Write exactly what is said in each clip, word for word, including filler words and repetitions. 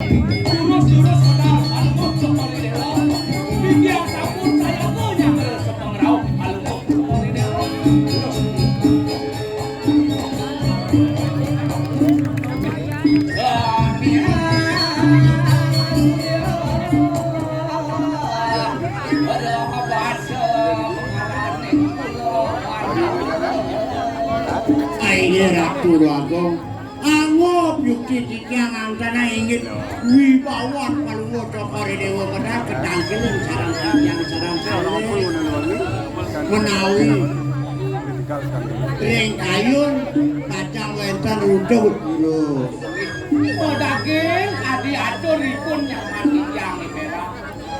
Jurus-jurus medal Palungguh Cokor Dewa. Titiang sampun sayaga nyanggra sepengrauh Palungguh Cokor Dewa. Ayo, Ratu Agung. Anggap yukti titiang angkana inggih wibawan Palungguh Cokor Dewa medal katangkiling sareng titiang sareng salih menawi ring kayun pacang wénten runtuh jurus. Daging kadi aturipun nyaman titiang, Ipera.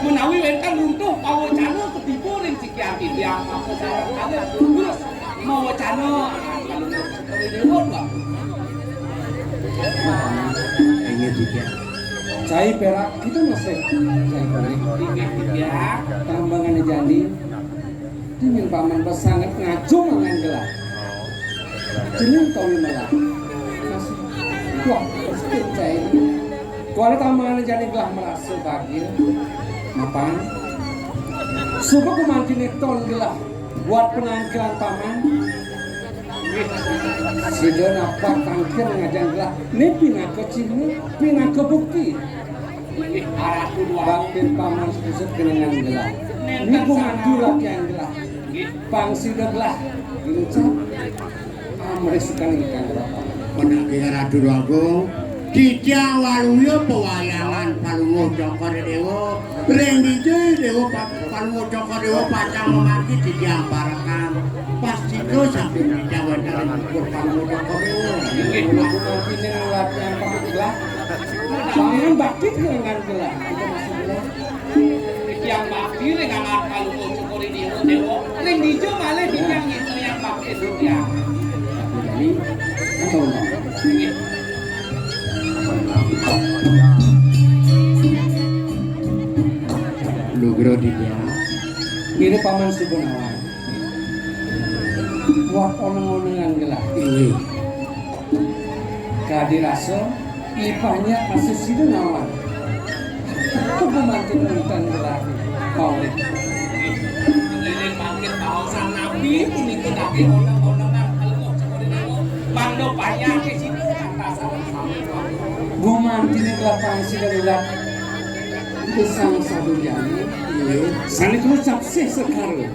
Menawi wénten runtuh pawecana ketiba ring sikian titiang, maka sareng kalih jurus mawecana Palungguh Cokor Dewa, Pak. Inggih, titiang. Cai perak kita masih cai kuning. Inggih, titiang. Tambangan jani. Dingin paman pasanget ngajung angan gelah. Jeneng tawi melah. Masih. Wah, mesti cai. Kuala tambangan jani gelah merasa bahagia. Mapan. Suba kumantine ton gelah buat penangkilan paman. Sida napak tangkil ngajang gelah. Ni pinaka cihna, pinaka bukti. Baktin paman sepusut kenengan gelah. Ni gumanti latihan gelah. Pang sida gelah. Ginucap. Amrih sukan ingkang rata. Penagih Ratu Agung. Titiang waluya pewayangan Palungguh Cokor Dewa. Ring dija Dewa Pa-, Palungguh Cokor Dewa pacang mamanggi titiang parekan. Pastika sampun titiang wénten ring pupur Palungguh Cokor Dewa. Inggih, Pak. Mangkine latihan paduka. Paman bakti kelengan gelah. Kita masih gelah. Titiang bakti ring anak Palungguh Cokor Dewa. Ring dija malih titiang ngintu yang bakti titiang. Jadi, apa, Pak? Inggih. Nugra dija. Ngene paman suba nawang. Wah, oneng-onengan gelah. Inggih. Kadi rasa, ipahnya asa sida nawang. Kudu mantun nenten gelah. Pawit. Ngiring mangkin baosan nabi, punika daging oneng-onengan. Kalau mau cemuri dewa, mangda panyake sida, kata sareng sami. Gumantine kelapang sida lelak. Gesang sadurjana, inggih. Sane ngucap sih sekara.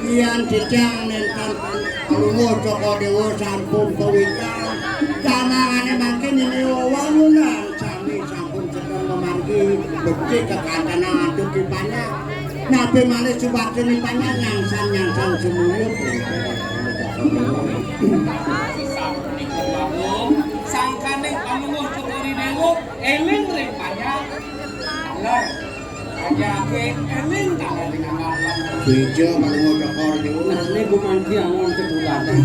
Yan titiang nenten Palungguh Cokor Dewa sampun kawikan, kamangane mangkin inggih wewangunan sami sampun sedeng mamargi becik kekantenan antuk ipahnya. Napi malih subakti ipahnya nyangsan-nyangsan sumuyup. Sangkaning Palungguh Cokor Dewa eling ring panjang. Taler. Aja ake eling taler ring anggapan. Beja Palungguh Cokor Dewa. Nah, ini gumanti angon tetuladan.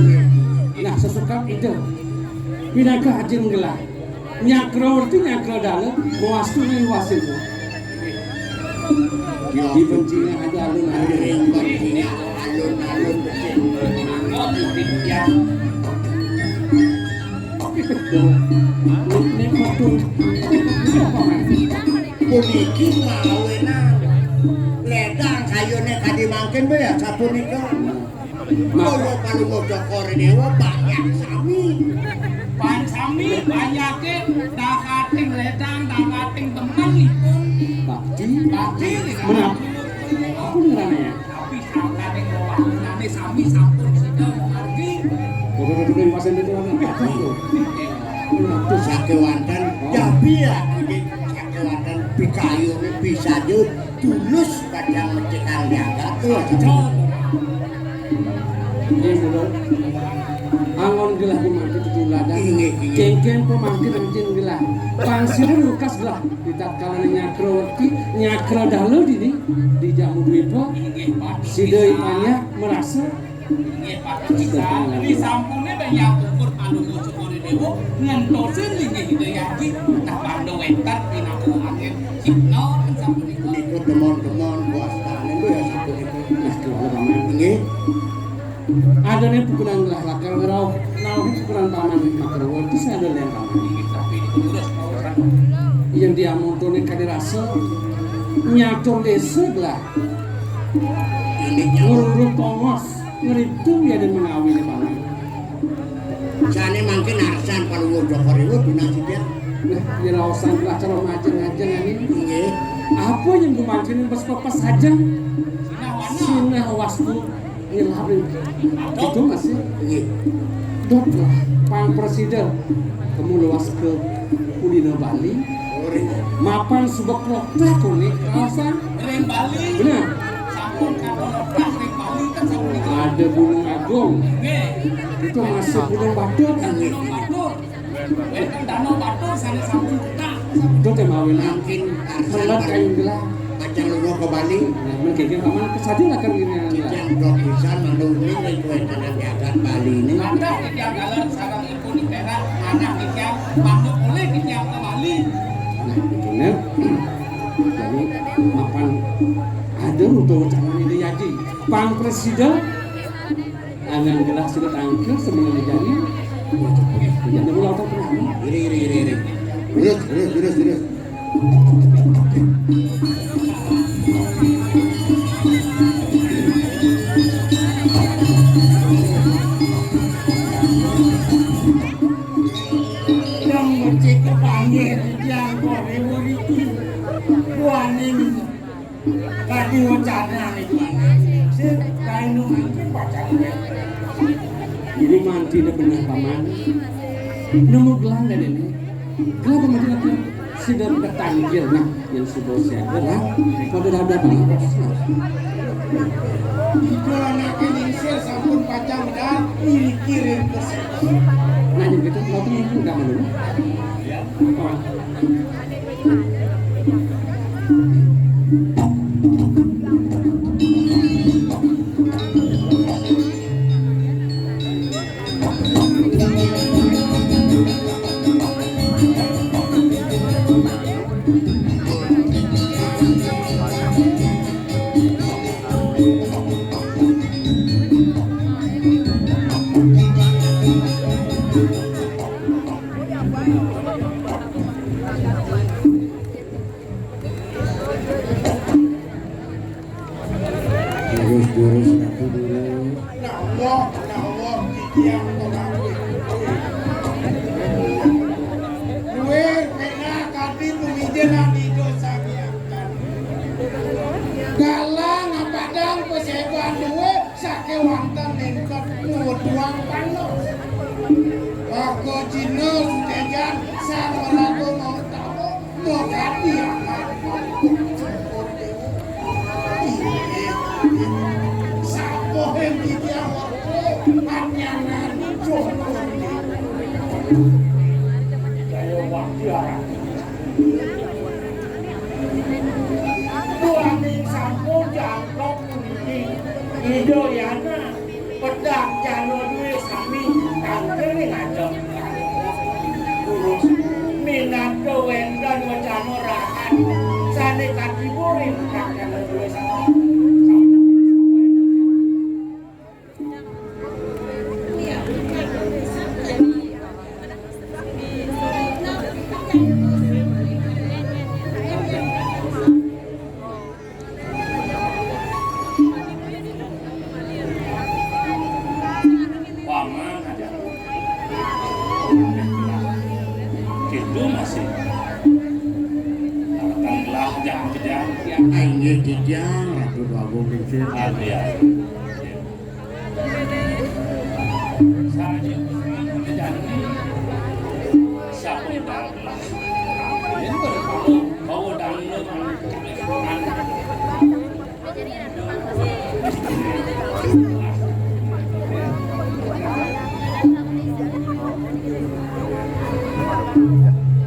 Nah, sesukap ida. Pinaka ajin gelah. Nyakrawarti nyakradala, mawastu ring wasina. Dibencingnya ada alun-alun. Dibencingnya alun-alun becik. Puniki mawinan ledang kayune kadi mangkin, be, ya, sapunika. Kaya Palungguh Cokor Dewa banyak sami. Pan sami banyake dakating ledang, dakating temen ipun. Bakti. Bakti nika. Menapa? Apa ngerananya? Tapi sangkane wewanggunane sami sampun sida mamargi. Bodo-bodo ing pasen itu ana. Menapa? Sakewanten, ya, biar ini sakewanten pikayune bisa jud. Tulus pacang mecikang jagat. Iya, betul. Nggih, Guru. Angon gelah gumanti tetuladan. Inggih, inggih. Kengken pamangkin anjing gelah. Pang sida lukas gelah. Di tatkala nyakrawati, nyakradala dini, di Jambu Dwipa. Inggih, Pak. Sida ipanya merasa Inggih, Pak Bisa. Ini sampune banyak ukur Palungguh Cokor Dewa ngentosin linggih Ida Hyang. Nah, pando wénten pinaka angin cipta kan sapunika. Niku temon-temon kuastane lho ya sapunika. Nah, kula paman. Nggih. Adane pukunan gelah lakar ngrauh. Ukuran paman Makruwa itu saya ada yang paman. Yang dia montone kade rasa nyatur desa lah. Ini nyuruh pongos ngeritu ya dan mengawi paman. Jane mangke narsan paluwo Joko Rewo dina sithik. Nah, ya laosan lah cara majeng-majeng ini. Nggih. Apa yang gumancing pes-pes aja? Sinah wastu ngelabri. Itu masih. Nggih. Dok lah, pang presiden. Kamu luas ke Pudina Bali. Ore. Mapan subek lokta kone kawasan. Ring Bali. Benar. Sampun katon lokta ring Bali kan sampun. Ada Gunung Agung. Nggih. Itu masuk Gunung Batur. Gunung Batur. Wonten Danau Batur sane sampun kena. Itu teh mawin angkin. Selat kayu gelang. Pacar lunga ke Bali. Nah, men kiki paman kesaji lah kan ini. Yang blok pisan mandu ning wonten jagat Bali ini. Ada yang dalam sarang ibu di Perak, anak yang mandu oleh yang ke Bali. Nah, begitu. Jadi mapan ada rute wacana ini jadi. Pang presiden angan gelah sudah tangkil semuanya jadi. Jadi mulai tak pernah. Iri, iri, iri, iri. Terus, terus, terus, terus. Yang mesti kepanggil yang boleh murid. Buaning. Kadi wacana niku. Sing kainu mangkin pacar. Ini manti dah benar paman. Nemu gelang dah ini. Gelang paman itu sudah ketanggil nah yang sudah siaga lah. Pada dah ada paman. Itu anaknya lingsir sampun pacang dan ini kirim ke sini. Nah, yang kita mau tuh udah mana? Jurus-jurus ratu dulu. Nah, Allah, nah, Allah, titiang pengantin. Duwe, mena, kati, pemijenan, ijo, sangiang, kati. Galang, apadang, peseban, duwe, sakewanten, nengkot, muduang, panos. Maka, Cina, sutejan, sang, merago, mau, tamu. Mengadi amat. Sapa yang titiang waktu panyangan jodoh. Saya waktu arah. Buaning sampun jangkok puniki. Ida Yana. Pedang jalo duwe sami tangkene ngajeng. Terus minangka wenten wacana rahat sane katiba ring pedang jalo duwe sami. Paman aja. Gitu masih. Akan gelah jangan kejang. Inggih titiang Ratu Agung Kincir. Aduh ya. Saja. Jangan. Siapa yang tahu? Bawa dalam.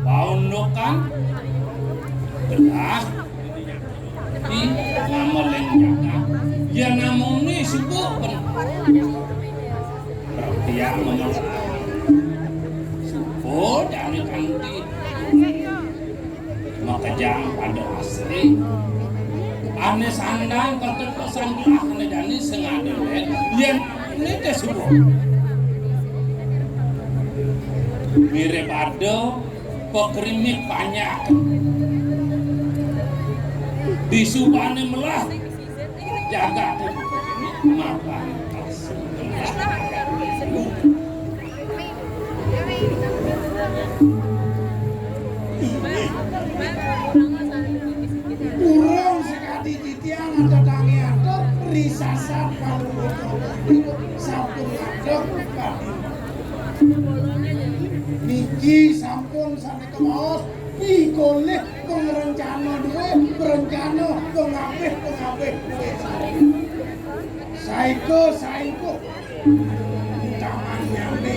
Paundukan gelah di nama lenjaka. Ya namune subuh pen. Berarti yang ngomong subuh dari kanti. Makejang pada asri. Ane sandang ketetesan gelah ane jani sengade yen ini teh subuh. Mirip ada pekrimit banyak. Disubane melah jagat mapan. Urung sekadi titiang ada tangi atur, risasat kalau sampun ngadeg. Niki sampun sane kemaos, pikolih pangrencana duwe, rencana pangabih-pangabih duwe. Saiko, saiko. Taman nyambe.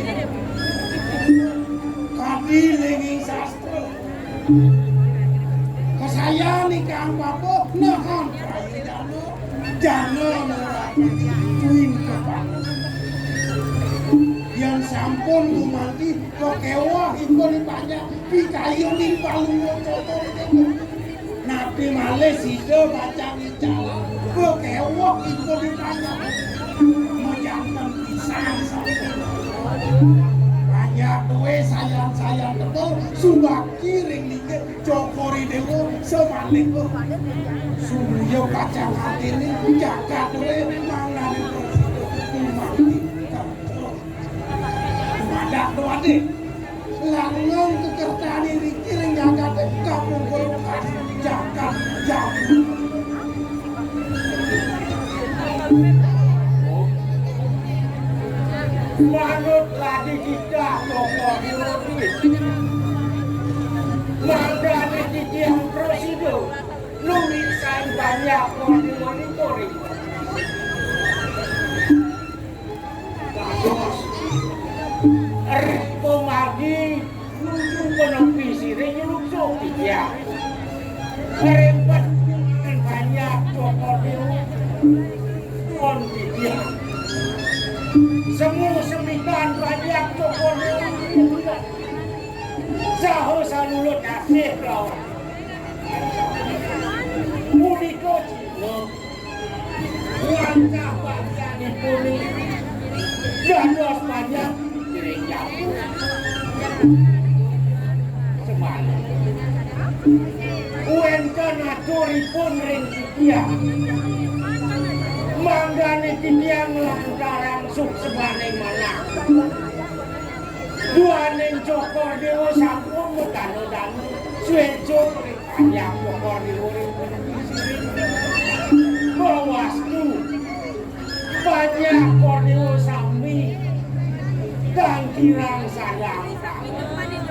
Kadi linging sastra. Kasayan ikang papa, nahan kaya jana. Jana nurati tuwin kepangun. Yen sampun gumanti, kekewah ipun dipanjak, pikayun ing palungguh coto. Napi malih sida pacang ical, kekewah ipun dipanjak. Majanten pisan sampun. Panjak duwe sayan-sayan tebel, subakti ring linggih Cokor I Dewa samalika. Sumuya pacang atine jagat duwe mangdane prasida gumanti. Madak duwade. Langung kekertane riki ring jagate kapungkur jagat jagat. Manut ladi kita Cokor Dewa duit. Mangdane titiang prasida numisain banyak Cokor Dewa niku ring. Dados. Ring pamargi nuju panepi sire nyeluksup titiang. Ngrempet banyak Cokor Dewa. Pun titiang. Semu semikan banyak Cokor Dewa. Saha salulut asih lawan. Punika Cina. Wantah panjangipun dados panjang gereja. Semalam. Wenten aturipun ring titiang. Mangdane titiang nglantarang suksmaning manah. Duaning Cokor Dewa sampun madana-dana. Swejo ring panjang Cokor Dewa ring. Bawastu. Panjang Cokor Dewa sami kang kirang sayang.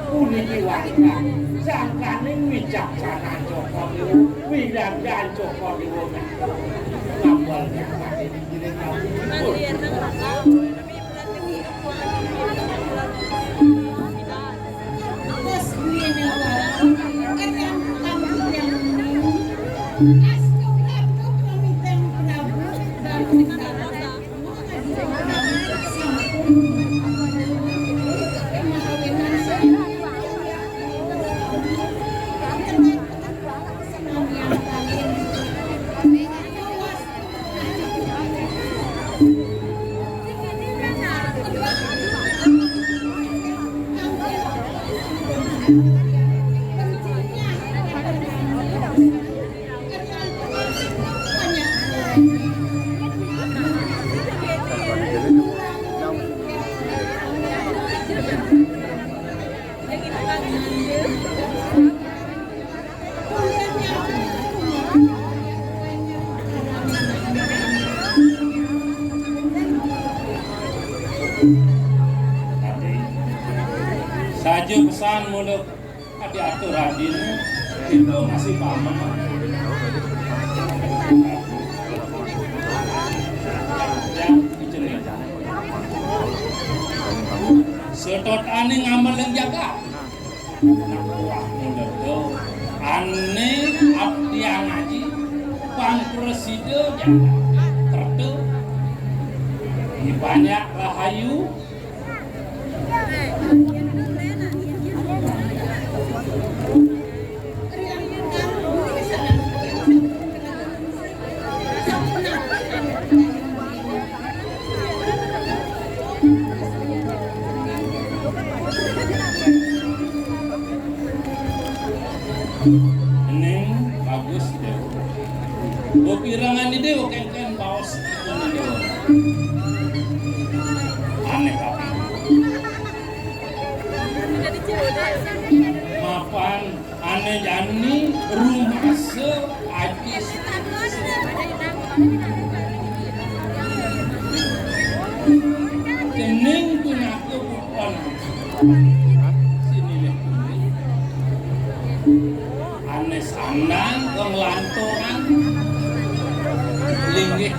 Puniki wantah sangkaning wicaksana Cokor Dewa, widandan Cokor Dewa. Ngambal Saja pesan mula adi atur adin, kita masih paham. Ya, dicerita. Setotane ngamel ing jagat. Wah, mula to. Ane abdi ngaji, pang prasida jagat. Kerta. Banyak rahayu. Ning bagus, Déwa. Mbok pirengan, Déwa, kéngkén baos ipun, Déwa. Anéh tapi. Mapan ané jani rumasa aji. Cening pinaka putra. Sinilih kuning. Ané sandang kang lantoran. Linggih.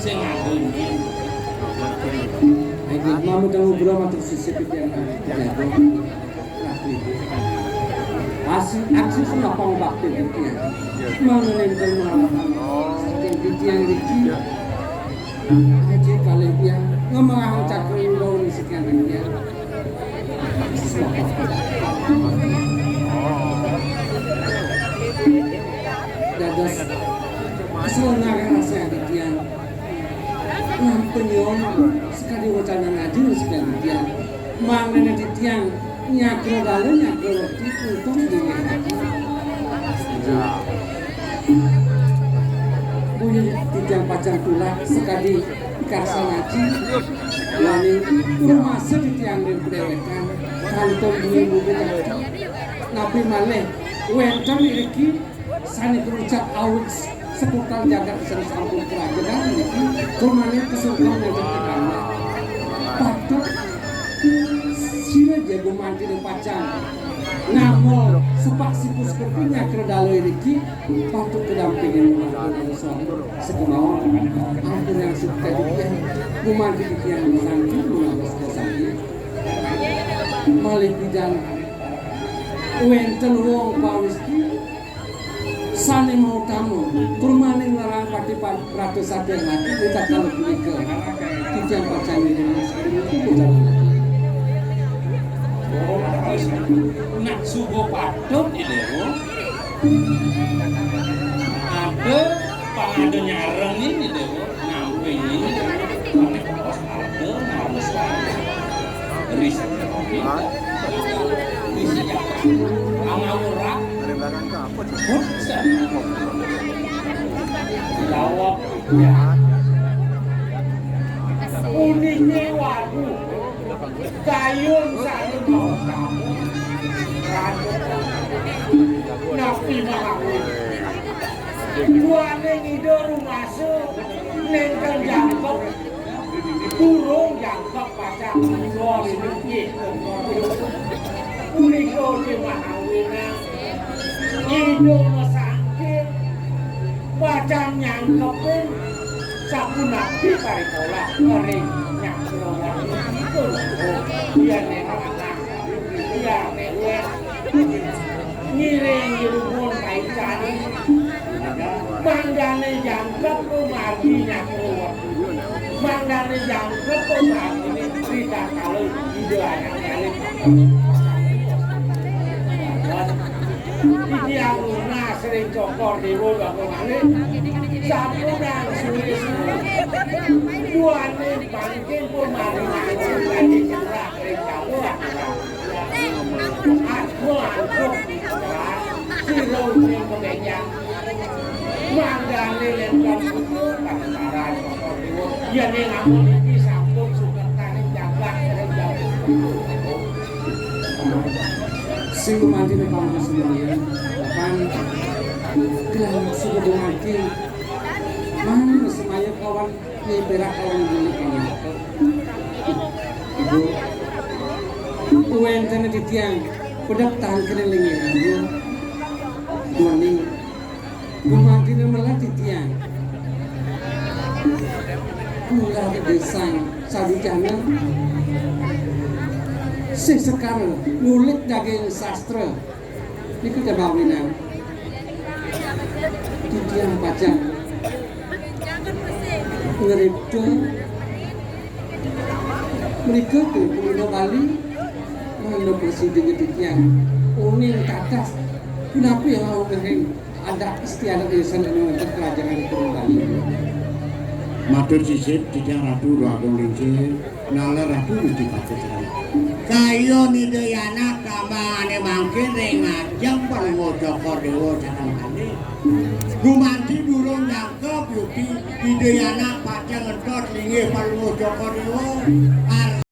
Sing agung. Ayo, mama jangan ngobrol matur sisip pikiran. Aksi, aksi senapa bakti iki. Mangenin kemahalan. Saking titiang iki. Aji kalih tiang ngemahang cakra imbau sekian titiang. Dados selengaran rasa titiang. Nampi nyuwun sekadi wecanan aji sekadi titiang. Mangdane titiang nyakra dalu nyakra wekti untung dene aji. Punya titiang pacang tulak sekadi karsan aji. Wani rumasa titiang ring padewekan kantun duwe murid aji. Napi malih wenten iriki sane krucap awit seputar jagat sing sampun kerajenan niki, tur malih kesungkan nenten pikantuk. Patut sira jago mantine pacang ngamol sepak sikus kepinya kredalo niki, patut kedampingin matur sekemawon. Ampun yang suka dikian gumanti dikian sangki mengawas kosaki. Malih pidan wenten wong pawisti sane mautama, tur malih nglarang pati pa-, ratus saking laki, ritatkala punika titiang pacang ngiring putra laki. Nak suba patut, Ida Dewa. Ada pangada nyarengin, Ida Dewa. Namping ini, paling bos ada, namping sekali. Ris, ris, angawurak. Dari belakang ke apa tuh? Buset. Jawab, ya. Uniknya waduh. Kayun sane mau kamu. Napi mawon. Duaning ida rumasa nenten jangkep. Burung jangkep pacang dua ringgit. Punika uti mahawina. Ida masangkir pacang nyangkepin sapunapi parikolah ring nyakra wani. Tur yen lanang, yen wédok, ngiring irumun kaitane. Mangdane jangkep margi nyakra wani. Mangdane jangkep margi ritatkala ida anak alit. Titiang nunas ring Cokor Dewa Bapa Malih, sampunang suwe-suwe. Duaning pangkin pun mari mangkin dadi cerah ring Jawa. Atma antuk sira uning kebenjang. Mangdane yen kaputu kasaran Cokor Dewa. Yen ing amun iki sampun sukertaning jagat ring Jawa. Sing mantine pangku sumilian, pan gelar suku dumadi, man semaya kawan ni perak kawan gili kawan. Ibu, uwen tene titiang, pedek tangkene lingi ibu, duaning. Gumantina melah titiang. Kula gesang sadujana sih sekara ngulik daging sastra. Niku tebawinang. Titiang pacang ngripta mrika kulina Bali. Mangda presiden titiang uning kathah. Punapi yang mau ngering adat istiadat yayasan anu wonten kerajaan Gunung Bali. Matur sisip titiang Ratu Ura Agung Lingsir, nalar Ratu Gusti Patih Srana. Kayun Ida Yana kambangane Mangkin ring ajeng Palungguh Cokor Déwa sareng kalih. Gumanti durung jangkep yukti Ida Anak pacang ngentos linggih Palungguh Cokor Déwa.